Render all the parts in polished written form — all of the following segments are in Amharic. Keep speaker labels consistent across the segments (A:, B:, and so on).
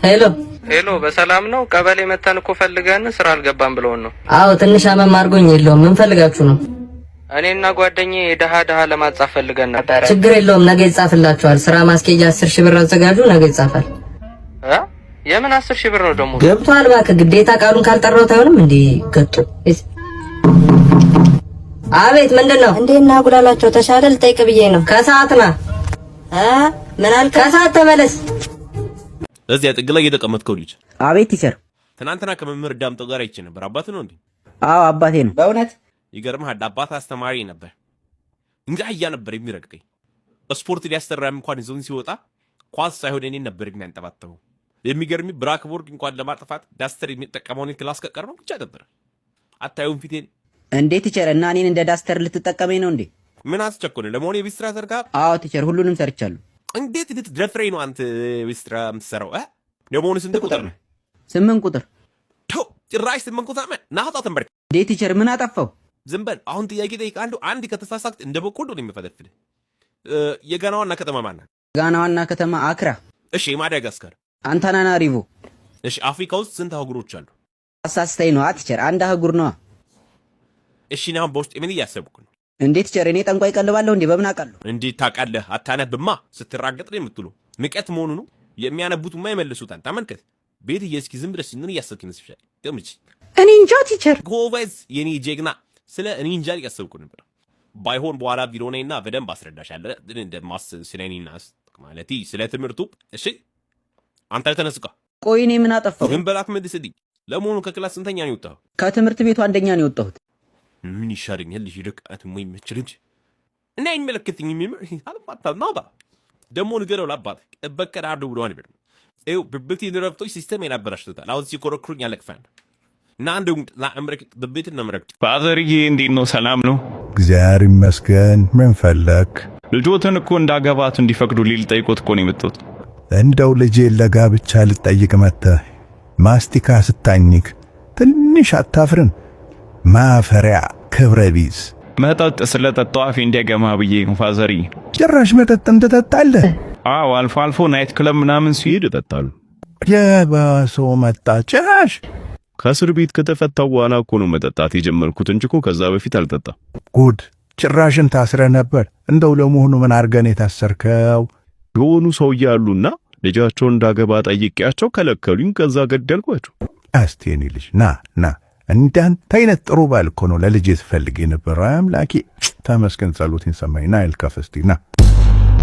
A: ሄሎ።
B: ሄሎ፣ በሰላም ነው? ቀበሌ መተን እኮ ፈልገን ስራ አልገባም ብለውን ነው።
A: አዎ፣ ትንሽ አመም አድርጎኝ የለውም። ምን ፈልጋችሁ ነው?
B: እኔና ጓደኛዬ የደሃ ደሃ ለማጻፍ ፈልገን ነበረ።
A: ችግር የለውም፣ ነገ ይጻፍላችኋል። ስራ ማስኬጃ 10,000 ብር አዘጋጁ፣ ነገ ይጻፋል።
B: እ የምን 10,000 ብር ነው ደግሞ?
A: ገብቷል። እባክህ ግዴታ ቃሉን ካልጠራሁት አይሆንም። እንዴ ገጡ። አቤት፣ ምንድን ነው? እንዴት ነህ አጉላላቸው? ተሻለ? ልጠይቅ ብዬ ነው። ከሰዓት ና። እ ምን አልክ? ከሰዓት ተመለስ።
C: እዚያ ጥግ ላይ የተቀመጥከው ልጅ።
D: አቤት teacher።
C: ትናንትና ከመምህር ዳምጠው ጋር አይቼ ነበር። አባት ነው እንዴ?
D: አዎ፣ አባቴ ነው። በእውነት?
C: ይገርምሃል፣ አባት አስተማሪ ነበር። እንደ አህያ ነበር የሚረግጠኝ። ስፖርት ሊያሰራም እንኳን ይዞን ሲወጣ ኳስ ሳይሆን እኔን ነበር የሚያንጠባጥበው። የሚገርም blackboard እንኳን ለማጥፋት duster የሚጠቀመውን class ከቀረበው ብቻ ነበር። አታዩም ፊቴን?
D: እንዴ teacher፣ እና እኔን እንደ duster ልትጠቀመኝ ነው እንዴ?
C: ምን አስቸኮለ? ለመሆኑ የቤት ስራ ሰርተሃል?
D: አዎ teacher፣ ሁሉንም ሰርቻለሁ።
C: እንዴት ልትደፍረኝ ነው አንተ የቤት ስራ የምትሰራው? እ? ለመሆኑ ስንት ቁጥር ነው?
D: 8 ቁጥር።
C: ተው፣ ጭራሽ 8 ቁጥር ናውጣ ተንበርክ።
D: እንዴ teacher፣ ምን አጠፋው?
C: ዝም በል። አሁን ጥያቄ እጠይቅሃለሁ። አንድ ከተሳሳት እንደ በቆሎ ነው የምፈለፍልህ። የጋና ዋና ከተማ ማን ናት?
D: ጋና ዋና ከተማ አክራ።
C: እሺ፣ የማዳጋስካር?
D: አንታናናሪቮ።
C: እሺ፣ አፍሪካ ውስጥ ስንት አህጉሮች አሉ?
D: አሳስተኝ ነዋ teacher፣ አንድ አህጉር ነዋ።
C: እሺ፣ እኔ አሁን በውስጥ ምን እያሰብኩ ነው?
D: እንዴ teacher፣ እኔ ጠንቋይ ቀልባለሁ እንዴ? በምን አውቃለሁ?
C: እንዴት ታውቃለህ? አታነብማ። ስትራገጥ ነው የምትውለው። ንቀት መሆኑ ነው። የሚያነቡትማ ይመልሱታል። ተመልከት። ቤት እስኪ ዝም ብለሽ ምን እያሰብክ ይመስልሻል? ገምች።
D: እኔ እንጃ teacher።
C: ጎበዝ የኔ ጀግና። ስለ እኔ እንጃ እያሰብኩ ነበር። ባይሆን በኋላ ቢሮ ነይና በደንብ አስረዳሻለሁ። እንደማስ ስለ እኔና ማለት ስለ ትምህርቱ። እሺ፣ አንተ ተነስቃ።
D: ቆይ፣ እኔ ምን አጠፋሁ?
C: ምን በላት መልስልኝ። ለመሆኑ ከ class ስንተኛ ነው የወጣኸው?
D: ከትምህርት ቤቱ አንደኛ ነው የወጣሁት።
C: ምን ይሻለኛል? ልጅ ልቃት የማይመች ልጅ እና አይመለከተኝም። የሚምር አልባታ ደግሞ ንገረው ለአባት እበቀላለሁ ብሎ ነበር። ይኸው ብብቴን ረብቶች system አበላሽቶታል። አሁን ሲኮረኩሩኝ ያለቅፋል እና አንድ ብብትን ነው የምረግጥ።
E: ፋዘርዬ፣ እንዴት ነው? ሰላም ነው?
F: እግዚአብሔር ይመስገን። ምን ፈለክ?
E: ልጆትን እኮ እንዳገባት እንዲፈቅዱልኝ ልጠይቆት እኮ ነው የመጣሁት።
F: እንደው ልጄን ለጋብቻ ልጠይቅ መጥተህ ማስቲካ ስታኝክ ትንሽ አታፍርም? ማፈሪያ ክብረ ቢስ።
E: መጠጥ ስለጠጣሁ አፌ እንዲያገማ ብዬ ነው ፋዘርዬ።
F: ጭራሽ መጠጥ ትጠጣለህ?
E: አዎ፣ አልፎ አልፎ night club ምናምን ሲሄድ እጠጣለሁ።
F: የባሰው መጣ ጭራሽ።
E: ከእስር ቤት ከተፈታሁ በኋላ እኮ ነው መጠጣት የጀመርኩት እንጂ እኮ ከዛ በፊት አልጠጣም።
F: ጉድ! ጭራሽን ታስረህ ነበር። እንደው ለመሆኑ ምን አድርገን የታሰርከው?
E: የሆኑ ሰውዬ አሉና ልጃቸውን እንዳገባ ጠይቄያቸው ከለከሉኝ። ከዛ ገደልኳቸው።
F: እስቲ የኔ ልጅ ና ና። እንዳንተ አይነት ጥሩ ባል እኮ ነው ለልጄ ስፈልግ የነበረው። አምላኬ ተመስገን፣ ጸሎቴን ሰማኝ። ና ይልከፍ እስቲ ና።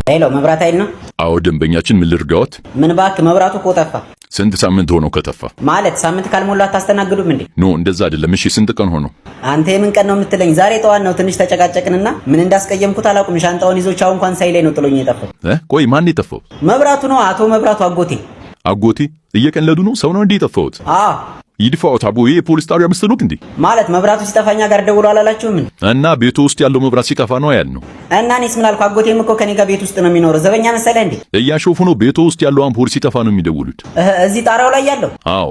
D: ሄሎ፣ መብራት ኃይል ነው?
G: አዎ ደንበኛችን፣ ምን ልርዳዎት?
D: ምን እባክህ፣ መብራቱ እኮ ጠፋ።
G: ስንት ሳምንት ሆነው ከጠፋ?
D: ማለት ሳምንት ካልሞላ አታስተናግዱም እንዴ?
G: No፣ እንደዛ አይደለም። እሺ፣ ስንት ቀን ሆነው?
D: አንተ የምን ቀን ነው የምትለኝ? ዛሬ ጠዋት ነው ትንሽ ተጨቃጨቅንና ምን እንዳስቀየምኩት አላውቅም። ሻንጣውን ይዞ ቻው እንኳን ሳይለኝ ነው ጥሎኝ የጠፋው።
G: እ ቆይ፣ ማን የጠፋው?
D: መብራቱ ነው፣ አቶ መብራቱ አጎቴ።
G: አጎቴ? እየቀለዱ ነው? ሰው ነው እንዴ የጠፋሁት?
D: አዎ።
G: ይድፋዎት አቦ፣ ይሄ የፖሊስ ጣቢያ መሰሎት እንዴ?
D: ማለት መብራቱ ሲጠፋ እኛ ጋር ደውሎ አላላችሁም እንዴ?
G: እና ቤቱ ውስጥ ያለው መብራት ሲጠፋ ነው ያልነው።
D: እና እኔስ ምን አልኩ? አጎቴም እኮ ከኔ ጋር ቤት ውስጥ ነው የሚኖረው። ዘበኛ መሰለህ እንዴ?
G: እያሾፉ ነው። ቤቱ ውስጥ ያለው አምፖል ሲጠፋ ነው የሚደውሉት።
D: እዚህ ጣራው ላይ ያለው?
G: አዎ።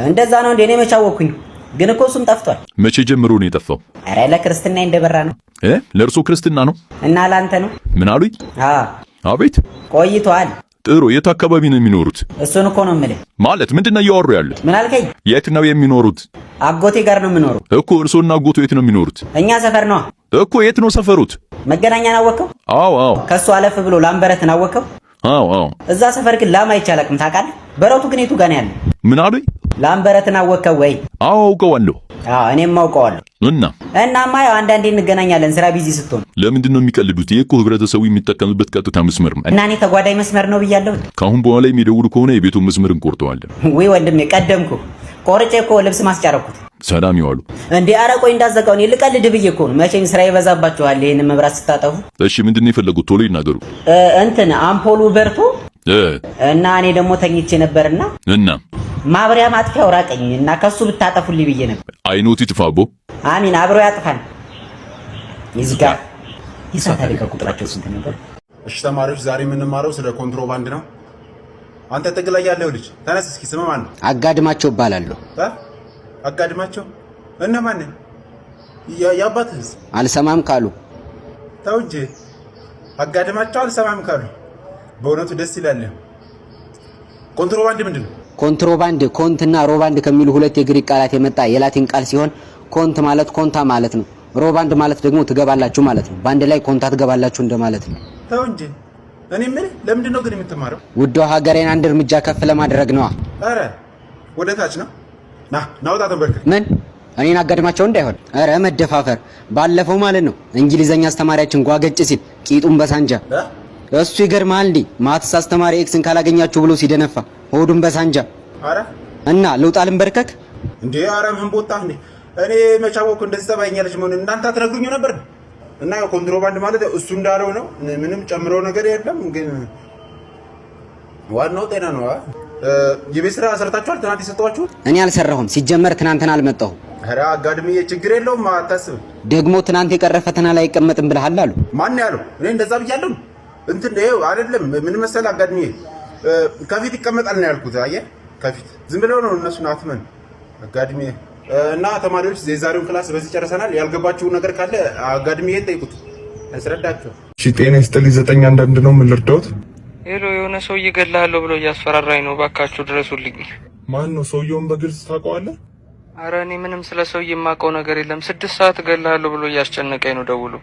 D: እንደዛ ነው እንዴ? እኔ መች አወኩኝ? ግን እኮ እሱም ጠፍቷል።
G: መቼ ጀምሮ ነው የጠፋው?
D: ኧረ ለክርስትና እንደበራ ነው።
G: እ ለእርሶ ክርስትና ነው?
D: እና ለአንተ ነው?
G: ምን አሉኝ?
D: አዎ።
G: አቤት።
D: ቆይቷል።
G: ጥሩ። የት አካባቢ ነው የሚኖሩት?
D: እሱን እኮ ነው የምልህ።
G: ማለት ምንድን ነው እያወሩ ያሉት?
D: ምን አልከኝ?
G: የት ነው የሚኖሩት?
D: አጎቴ ጋር ነው የምኖረው።
G: እኮ እርሶና አጎቱ የት ነው የሚኖሩት?
D: እኛ ሰፈር ነዋ።
G: እኮ የት ነው ሰፈሩት?
D: መገናኛን አወቅከው?
G: አዎ።
D: ከሱ አለፍ ብሎ ላምበረትን አወቅከው?
G: አዎ።
D: እዛ ሰፈር ግን ላም አይቼ አላውቅም ታውቃለህ? በረቱ ግን የቱ ጋር ነው ያለው?
G: ምን አሉኝ?
D: ላምበረትን አወቅከው ወይ?
G: አዎ፣ አውቀዋለሁ።
D: አዎ፣ እኔም አውቀዋለሁ።
G: እና?
D: እናማ ያው አንዳንዴ እንገናኛለን ስራ busy ስትሆን።
G: ለምንድን ነው የሚቀልዱት? ይሄ እኮ ህብረተሰቡ የሚጠቀምበት ቀጥታ መስመር ነው።
D: እና እኔ ተጓዳኝ መስመር ነው ብያለሁ።
G: ከአሁን በኋላ የሚደውሉ ከሆነ የቤቱን መስመር እንቆርጠዋለን።
D: ውይ ወንድሜ፣ ቀደምኩ። ቆርጬ እኮ ልብስ ማስጫረኩት።
G: ሰላም ይዋሉ።
D: እንዴ ኧረ ቆይ እንዳዘጋው፣ እኔ ልቀልድ ብዬ እኮ ነው። መቼም ስራ ይበዛባችኋል ይሄንን መብራት ስታጠፉ።
G: እሺ፣ ምንድን ነው የፈለጉት? ቶሎ ይናገሩ።
D: እንትን አምፖሉ በርቶ እና እኔ ደግሞ ተኝቼ ነበርና
G: እና
D: ማብሪያ ማጥፊያው ራቀኝ እና ከሱ ብታጠፉልኝ ብዬ ነበር።
G: አይኖት ይጥፋ አቦ።
D: አሚን፣ አብሮ ያጥፋን። ይዝጋ። የእሳት አደጋ ቁጥራቸው ስንት ነበር?
H: እሺ ተማሪዎች፣ ዛሬ የምንማረው ስለ ኮንትሮባንድ ነው። አንተ ጥግ ላይ ያለው ልጅ ተነስ እስኪ። ስምህ ማን ነው?
D: አጋድማቸው እባላለሁ።
H: እ? አጋድማቸው? እነማን? የአባትህስ?
D: አልሰማም ካሉ።
H: ተው እንጂ፣ አጋድማቸው አልሰማም ካሉ በእውነቱ ደስ ይላል። ኮንትሮባንድ ምንድን ነው?
D: ኮንትሮባንድ ኮንትና ሮባንድ ከሚሉ ሁለት የግሪክ ቃላት የመጣ የላቲን ቃል ሲሆን ኮንት ማለት ኮንታ ማለት ነው። ሮባንድ ማለት ደግሞ ትገባላችሁ ማለት ነው። በአንድ ላይ ኮንታ ትገባላችሁ እንደማለት ነው።
H: ተው እንጂ። እኔ የምልህ ለምንድን ነው ግን የምትማረው?
D: ውዷ ሀገሬን አንድ እርምጃ ከፍ ለማድረግ ነዋ።
H: ኧረ ወደ ታች ነው። ና ና፣ ውጣ፣ ተንበርከክ።
D: ምን እኔን አጋድማቸው እንዳይሆን። ኧረ መደፋፈር። ባለፈው ማለት ነው እንግሊዘኛ አስተማሪያችን ጓገጭ ሲል ቂጡን በሳንጃ። እሱ ይገርምሃል እንዴ፣ maths አስተማሪ X ን ካላገኛችሁ ብሎ ሲደነፋ ሆዱን በሳንጃ።
H: ኧረ
D: እና ልውጣ ልንበርከክ?
H: እንዴ ኧረ ምን ቦጣ እንዴ! እኔ መች አወኩ እንደዚህ ጸባይኛ ልጅ መሆኑን፣ እናንተ አትነግሩኝም ነበር። እና ያው ኮንትሮባንድ ማለት እሱ እንዳለው ነው። ምንም ጨምሮ ነገር የለም። ግን ዋናው ጤና ነው። የቤት ስራ ሰርታችኋል? ትናንት የሰጠኋችሁ?
D: እኔ አልሰራሁም። ሲጀመር ትናንትና አልመጣሁም።
H: ኧረ አጋድምዬ ችግር የለውም አታስብ።
D: ደግሞ ትናንት የቀረ ፈተና ላይ አይቀመጥም ብለሃል አሉ።
H: ማን ያለው? እኔ እንደዛ ብያለሁ? እንትን ይኸው አይደለም፣ ምን መሰለህ አጋድምዬ፣ ከፊት ይቀመጣል ነው ያልኩት። አየህ፣ ከፊት ዝም ብለው ነው እነሱን አትመን አጋድምዬ። እና ተማሪዎች የዛሬውን class በዚህ ጨርሰናል። ያልገባችሁ ነገር ካለ አጋድምዬን ጠይቁት፣ ያስረዳችሁ።
I: እሺ ጤና ይስጥልኝ። 911 ነው፣ ምን ልርዳዎት?
B: Hello፣ የሆነ ሰው እገድልሃለሁ ብሎ እያስፈራራኝ ነው። እባካችሁ ድረሱልኝ።
I: ማን ነው ሰውየውን በግልጽ ታውቀዋለህ?
B: አረ እኔ ምንም ስለ ሰውዬ የማውቀው ነገር የለም። 6 ሰዓት እገልሃለሁ ብሎ እያስጨነቀኝ ነው ደውሎ።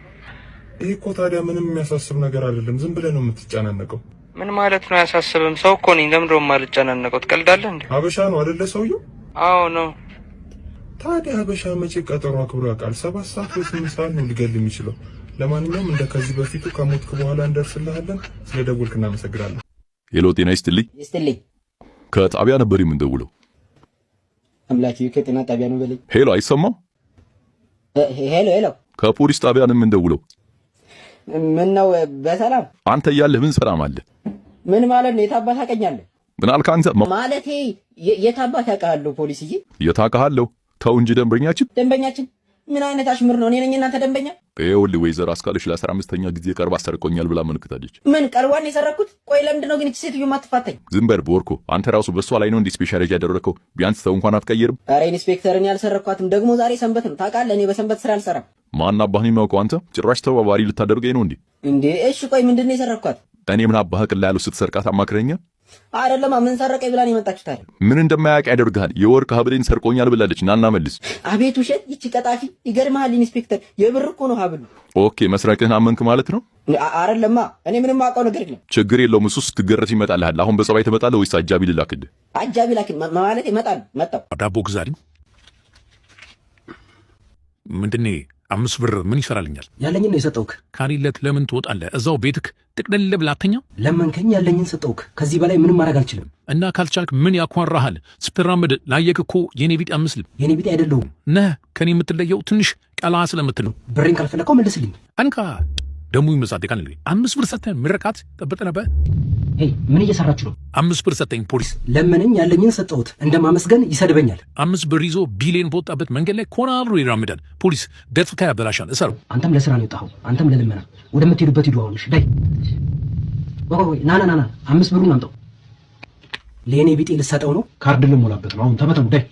I: ይህ እኮ ታዲያ ምንም የሚያሳስብ ነገር አይደለም። ዝም ብለህ ነው የምትጨናነቀው።
B: ምን ማለት ነው? አያሳስብም? ሰው እኮ ነኝ። ለምንድን ነው የማልጨናነቀው? ትቀልዳለህ እንዴ?
I: ሀበሻ ነው አይደለ ሰውየው?
B: አዎ ነው።
I: ታዲያ ሀበሻ መቼ ቀጠሮ አክብሮ ያውቃል? 7 ሰዓት ወይ 8 ሰዓት ነው ሊገል የሚችለው። ለማንኛውም እንደ ከዚህ በፊቱ ከሞትክ በኋላ እንደርስልሃለን። ስለ ደወልክ እናመሰግናለን።
G: Hello፣ ጤና ይስጥልኝ።
D: ይስጥልኝ።
G: ከጣቢያ ነበር የምንደውለው።
D: አምላኬ ከጤና ጣቢያ ነው በለኝ።
G: Hello፣ አይሰማም?
D: Hello hello።
G: ከፖሊስ ጣቢያ ነው የምንደውለው።
D: ምን ነው በሰላም?
G: አንተ እያለህ ምን ሰላም አለ?
D: ምን ማለት ነው? የታባት ታውቀኛለህ?
G: ምን አልክ አንተ?
D: ማለቴ የታባት ያውቃለሁ ፖሊስዬ።
G: የታውቅሃለሁ? ተው እንጂ ደንበኛችን።
D: ደንበኛችን ምን አይነት አሽሙር ነው? እኔ ነኝ እናንተ ደንበኛ?
G: ይኸውልህ ወይዘሮ አስካለሽ ለ15ኛ ጊዜ ቀርባ ሰርቆኛል ብላ አመልክታለች።
D: ምን ቀልቧን የሰረኩት? ቆይ ለምንድን ነው ግን እቺ ሴትዮ ማትፋተኝ?
G: ዝም በል ቦርኮ። አንተ ራሱ በሷ ላይ ነው እንዲህ specialize ያደረከው? ቢያንስ ሰው እንኳን አትቀይርም።
D: ኧረ ኢንስፔክተር፣ እኔ አልሰረኳትም። ደግሞ ዛሬ ሰንበት ነው ታውቃለህ። እኔ በሰንበት ስራ አልሰራም።
G: ማን አባህ ነው የሚያውቀው? አንተ ጭራሽ ተባባሪ ልታደርገኝ ነው እንዴ?
D: እንዴ እሺ ቆይ ምንድን ነው የሰረኳት?
G: እኔ ምን አባህ ቅላ ያለው ስትሰርቃት አማክረኛ።
D: አይደለማ፣ ምን ሰረቀኝ ብላ ነው የመጣችው ታዲያ?
G: ምን እንደማያውቅ ያደርግሃል። የወርቅ ሀብሌን ሰርቆኛል ብላለች። ናና መልስ።
D: አቤት ውሸት! ይቺ ቀጣፊ። ይገርምሃል ኢንስፔክተር፣ የብር እኮ ነው ሀብሉ።
G: Okay፣ መስረቅህን አመንክ ማለት ነው?
D: አይደለማ፣ እኔ ምንም አውቀው ነገር የለም።
G: ችግር የለውም። እሱ ስትገረፍ ይመጣልሃል። አሁን በጸባይ ትመጣለህ ወይስ አጃቢ ልላክልህ?
D: አጃቢ ላክ ማለት ይመጣል። መጣው።
J: ዳቦ ግዛልኝ። ምንድን 5 ብር ምን ይሰራልኛል?
K: ያለኝን ነው የሰጠውክ።
J: ካሪለት ለምን ትወጣለህ? እዛው ቤትክ ጥቅልል ብለህ አተኛም።
K: ለመንከኝ፣ ያለኝን ሰጠውክ። ከዚህ በላይ ምንም ማድረግ አልችልም።
J: እና ካልቻልክ ምን ያኳራሃል? ስትራመድ ላየክ እኮ የኔ ቢጤ አትመስልም።
K: የኔ ቢጤ አይደለሁም።
J: ነህ። ከኔ የምትለየው ትንሽ ቀላ ስለምትል ነው።
K: ብሬን ካልፈለግከው መልስልኝ።
J: አንካ ደሙ ይመጻደቃል። 5 ብር ሰተን ምርቃት ጠብጠ ነበር።
K: Hey፣ ምን እየሰራችሁ ነው?
J: 5 ብር ሰጠኝ ፖሊስ።
K: ለመነኝ፣ ያለኝን ሰጠሁት። እንደማመስገን ይሰድበኛል።
J: 5 ብር ይዞ ቢሊዮን በወጣበት መንገድ ላይ ኮና ብሎ ይራመዳል። ፖሊስ ገጽታ ያበላሻል። እሰረው።
K: አንተም ለስራ ነው የወጣኸው፣ አንተም ለልመና። ወደምትሄዱበት ሂዱ። አሁን እሺ፣ ዳይ ወይ ወይ፣ ና ና ና፣ 5 ብሩን አምጣው። ለእኔ ቢጤ ልሰጠው ነው። ካርድ ልሞላበት ነው። አሁን ተበተኑ። ዳይ።